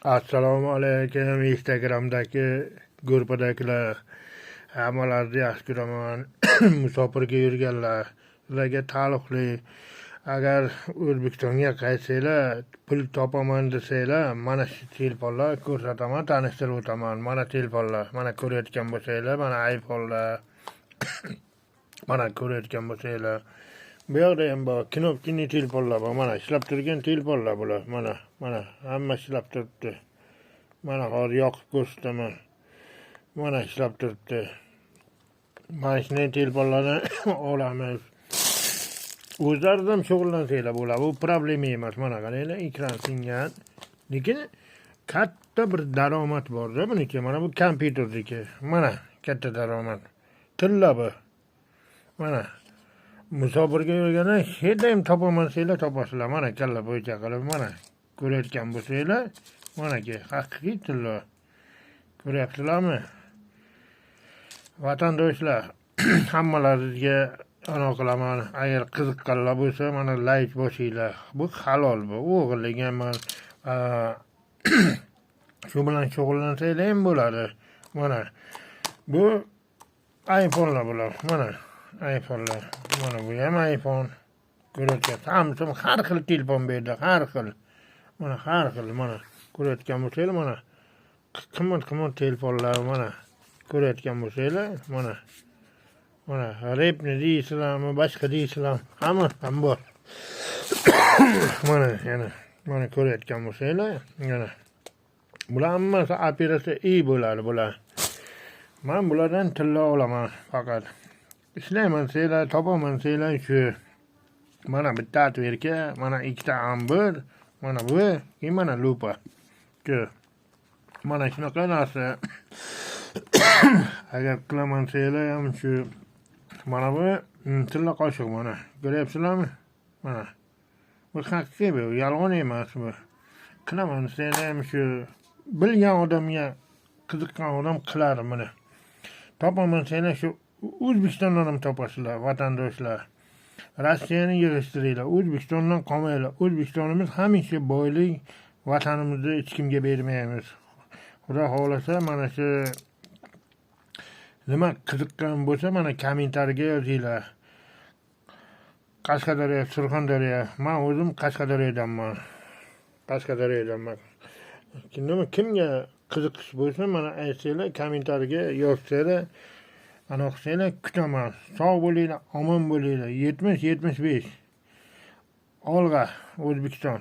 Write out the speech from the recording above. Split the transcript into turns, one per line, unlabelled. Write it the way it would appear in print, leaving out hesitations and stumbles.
Assalomu alaykum, Instagramdagi guruhdagilar. Hammalarni yaxshi ko'raman. Musofirga yurganlar, sizlarga taalluqli. Agar O'zbekistonga qaytsanglar, pul topaman desanglar, mana shu telefonlar ko'rsataman, tanishtirib o'taman. Mana telefonlar, mana ko'rayotgan bo'lsanglar, mana iPhone'lar. Mana ko'rayotgan bo'lsanglar. Bu yoqda ham bor, кнопочный telefonlar bor. Mana ishlab turgan telefonlar bular. Mana, mana hamma ishlab turibdi. Mana hozir yoqib ko'rsataman. Mana ishlab turibdi. Mana shunday telefonlarni olamiz. O'zlariz ham shug'ullansanglar bo'ladi. Bu problema emas. Mana qaranglar, ekran singan. Lekin katta bir daromad borda buniki. Mana bu kompyuterniki. Mana katta daromad. Tilla bu. Mana musofirga yurganda yerda ham topaman desanglar, topasizlar. Mana kalla bo'yicha qilib, mana ko'rayotgan bo'lsanglar, manaki haqiqiy tilla. Ko'ryapsizlarmi? Vatandoshlar, hammalaringizga anaqa qilaman. Agar qiziqqanlar bo'lsa, mana layk bosinglar. Bu halol bu. O'g'irlik emas. Shu bilan shug'ullansanglar ham bo'ladi. Mana bu iPhone'lar bular. Mana iPhone'lar. Mana bu ham iPhone. Ko'rayotgan Samsung, har xil telefon bu yerda, har xil. Mana har xil, mana ko'rayotgan bo'lsanglar, mana qimmat qimmat telefonlar, mana ko'rayotgan bo'lsanglar, mana mana Redmi deysizlarmi, boshqa deysizlarmi, hamma ham bor. Mana yana mana ko'rayotgan bo'lsanglar, mana bular hammasi operatsiya I bo'ladi bular. Man bulardan tilla olaman faqat. Ishlayman desanglar, topaman desanglar, shu mana bitta отвёртка, mana ikkita ambir, mana bu, keyin mana lupa. Shu. Mana shunaqa narsa. Agar qilaman desanglar ham shu mana bu tilla qoshiq, mana. Ko'ryapsizlarmi? Mana. Bu haqiqiy bu, yolg'on emas bu. Qilaman desanglar ham shu bilgan odamga, qiziqqan odam qiladi buni. Topaman desanglar, shu O'zbekistondan ham topasizlar, vatandoshlar. Rossiyani yig'ishtiringlar, O'zbekistondan qolmanglar. O'zbekistonimiz hamisha boylik, vatanimizni hech kimga bermaymiz. Xudo xohlasa, mana shu nima qiziqqan bo'lsa, mana kommentariyga yozinglar. Qashqadaryo, Surxondaryo. Man o'zim Qashqadaryodanman. Qashqadaryodanman. Nima, kimga qiziqish bo'lsa, mana aytsanglar, kommentariyga yozsanglar, anaqa qilsanglar, kutaman. Sog' bo'linglar, omon bo'linglar. 70 75. Olg'a, O'zbekiston.